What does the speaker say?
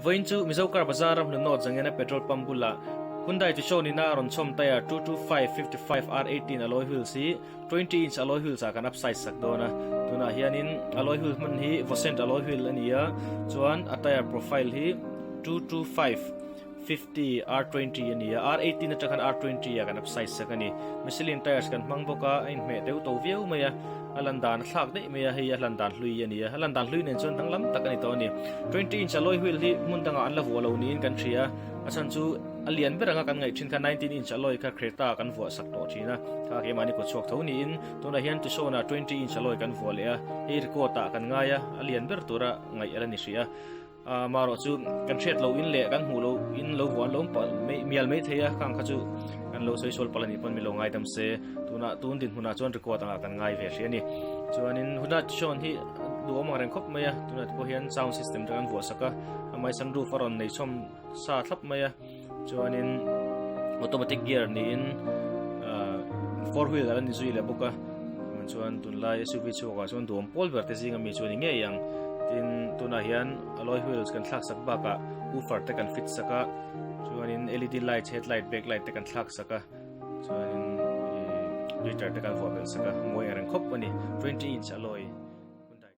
Vawiin chu Mizo Car Bazar a hmun nawt zangena petrol pump bulah Hyundai Tucson ina a rawn chhawm tyre 225 55 R18 alloy wheels hi 20 inch alloy wheels ah kan upsize sak dawn a. Tunah hianin alloy wheel hman hi Vossent alloy wheel a ni a, chuan a tyre profile hi 225 50 R20 a ni a, R18 atang khan R20 ah kan upsize sak a ni. Michelin tyres kan hmang bawk a, a inhmeh deuh to viau mai a, a lan dan a thlak daih mai a, hei a hlan dan hlui a ni a, a lan dan hlui nen chuan danglam tak a ni tawh a ni. 20 inch alloy wheel hi hmun dangah an la vuah lo niin kan hria a, a chhan chu a lian ber anga kan ngaih thin kha 19 inch alloy kha Creta kan vuah sak tawh thin a, kha keimahni kut chhuak tho niin tunah hian Tucson ah 20 inch alloy kan vuah leh a, hei record ah kan ngai a, a lian ber tura ngaih a la ni hrih a. Amaherawh chu kan hriat loh in leh kan hmuh loh in lo vuah an lo awm palh mai mial mai thei a, khang kha chu kan lo sawi sual palh a nih pawn min lo ngaidam se, tunah tun dinhmunah chuan record angah kan ngai ve hrih a ni. Chuanin hunah Tucson hi duhawm ang reng khawp mai a, tunah te pawh hian sound system te kan vuah sak a, amah hi sunroof a rawn nei chhawm sa thlap mai a, chuanin automatic gear niin four wheel a la ni zui leh bawk a chuan tunlai SUV chhuakah chuan duhawm pawl ber te zinga mi chu a ni ngei ang tin tunah hian alloy wheels kan thlak sak bakah woofer te kan fit sak a chuanin LED lights headlight back light te kan thlak sak a chuanin glitter te kan vuah belh sak a mawi ang reng khawp a ni 20 inch alloy.